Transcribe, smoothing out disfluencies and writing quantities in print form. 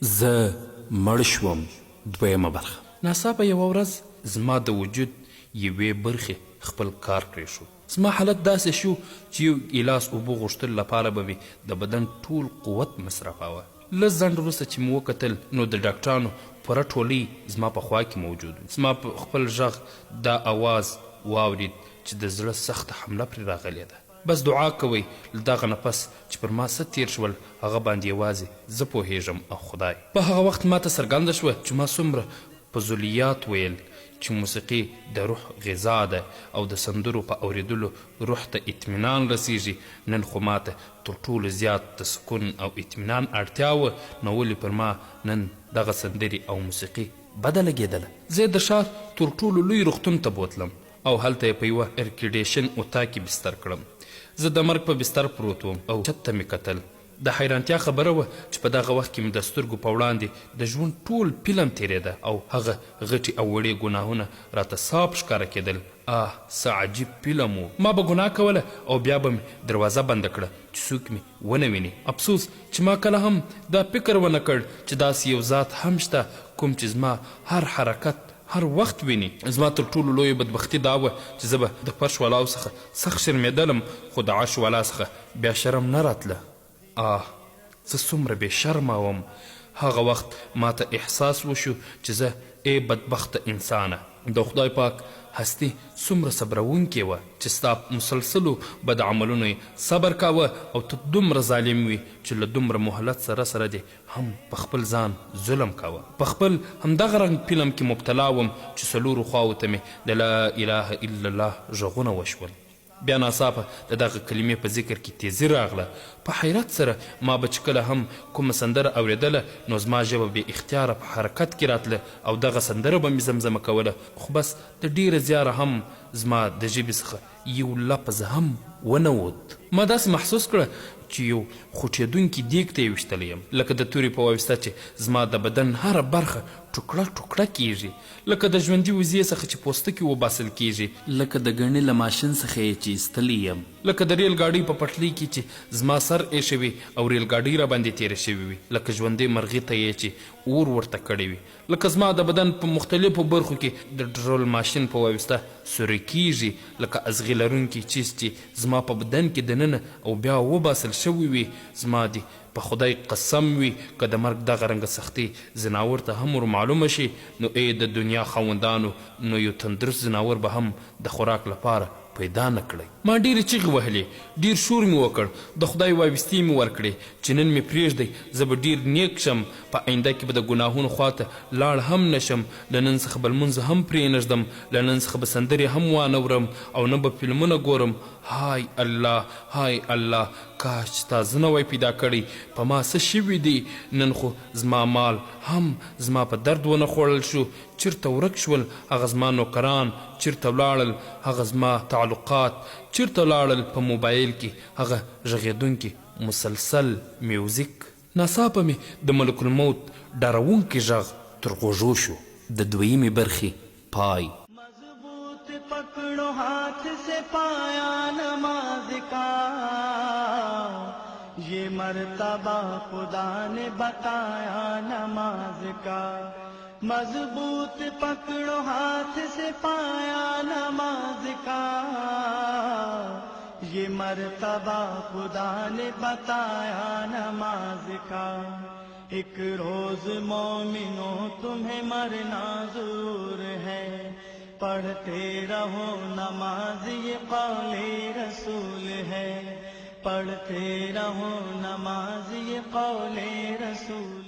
زه مړ شوم دویمه برخه. ناڅاپه یوه ورځ زما د وجود یوې برخې خپل کار پرېښود. زما حالت داسې شو چې یو ګیلاس اوبو غوښتلو لپاره به مې د بدن ټول قوت مصرفاوه. لږ ځنډ وروسته چې مې وکتل نو د ډاکټرانو پوره ټولۍ زما په خوا کې موجود وو. زما په خپل غږ دا اواز واورید چې د زړه سخته حمله پرې راغلې ده. بس دعا کوئ له دغه نه پس چې پر ما څه تېر شول هغه باندې یوازې زه پوهېږم او خدای. په هغه وخت ماته څرګنده شوه چې ما څومره فضولیات ویل چې موسیقي د روح غذا ده او د سندرو په اورېدلو روح ته اطمینان رسېږي، نن خو ماته تر ټولو زیات د سکون او اطمینان اړتیا وه، نو ولې پر ما نن دغه سندرې او موسیقي بده لګېدله؟ زه یې د ښار تر ټولو لوی روغتون ته بوتلم او هلته یې په یوه ایرکډیشن اتاق کې بستر کړم. زه د مرګ په بستر پروت وم او چت ته مې کتل. د حیرانتیا خبره وه چې په دغه وخت کې مې د سترګو په وړاندې د ژوند ټول فلم تېرېده او هغه غټې او وړې ګناهونه راته صاف ښکاره کېدل. آه! څه عجیب فلم و. ما به ګناه کوله او بیا به مې دروازه بنده کړه چې څوک مې ونه ویني. افسوس چې ما کله هم دا فکر ونه کړ چې داسې یو ذات هم شته کوم چې زما هر حرکت هر وخت ویني. زما تر ټولو لویه بدبختي دا وه چې زه به د فرش والاو څخه سخت شرمېدلم خو د عرش والا څخه بیا شرم نه راتله. آه! زه څومره بې شرمه وم. هغه وخت ماته احساس وشو چې زه ای بدبخته انسانه! د خدای پاک هستي څومره صبرونکې وه چې ستا مسلسلو بد عملونو یې صبر کاوه او ته دومره ظالم وي چې له دومره مهلت سره سره دې هم په خپل ځان ظلم کاوه. په خپل همدغه رنګ فلم کې مبتلا وم چې څلورو خواوو ته مې د لا اله الا الله غږونه وشول. بیا ناڅاپه د دغه کلمې په ذکر کې تیزي راغله. په حیرت سره ما به چې کله هم کومه سندره اوریدله نو زما ژبه بې اختیاره په حرکت کې راتله او دغه سندره به مې زمزمه کوله خو بس د ډیره زیاره هم زما د ژبې څخه یو لفظ هم ونه ووت. ما داسې محسوس کړه چې یو خوټېدونکي دیګ ته یې ویشتلی یم، لکه د تورې په واسطه چې زما د بدن هره برخه ټوکړه ټوکړه کېږي، لکه د ژوندي وزې څخه چې پوستکی وباسل کېږي، لکه د ګڼي له ماشین څخه یې چې ایستلی یم، لکه د ریل ګاډۍ په پټلۍ کې چې زما سر اېښی وي او ریل ګاډۍ راباندې تېره شوې وي، لکه ژوندۍ مرغۍ ته یې چې اور ورته کړی وي، لکه زما د بدن په مختلفو برخو کې د ډرل ماشین په واسطه سوري کیږي، لکه ازغي لرونکی چیز چې زما په بدن کې دننه او بیا وباسل شوی وي، زما دې په خدای قسم وي که د مرګ دغه رنګه سختي ځناور ته هم ورمعلومه شي نو ای د دنیا خاوندانو نو یو تندرست ځناور به هم د خوراک لپاره پیدا نه کړئ. ما ډېرې چیغې وهلې، ډېر شور مې وکړ، د خدای واویستې مې ورکړې چې نن مې پرېږدئ، زه به ډېر نېک شم، په آینده کې به د ګناهونو خوا ته لاړ هم نه شم، له نن څخه به لمونځ هم پرېنږدم، له نن څخه به سندرې هم وانه ورم او نه به فلمونه ګورم، های الله، های الله، کاش چې تا زه نه وای پیدا کړی، په ما څه شوي دي، نن خو زما مال هم زما په درد ونه خوړل شو، چرته ورک شول هغه زما نوکران چرته ولاړل هغه زما تعلقات چرته لاړل په موبایل کې هغه ږغیدونکي مسلسل میوزیک. ناڅاپه مې د ملک الموت ډارونکی ږغ تر غوږو شو. د دویمې برخې پای. مضبوط پکړو هاتھ سے پایا نماز کا یہ مرتبہ خدا نے بتایا نماز کا مضبوط پکڑو ہاتھ سے پایا نماز کا یہ مرتبہ خدا نے بتایا نماز کا ایک روز مومنو تمہیں مرنا ضرور ہے پڑھتے رہو نماز یہ قول رسول ہے پڑھتے رہو نماز یہ قول رسول۔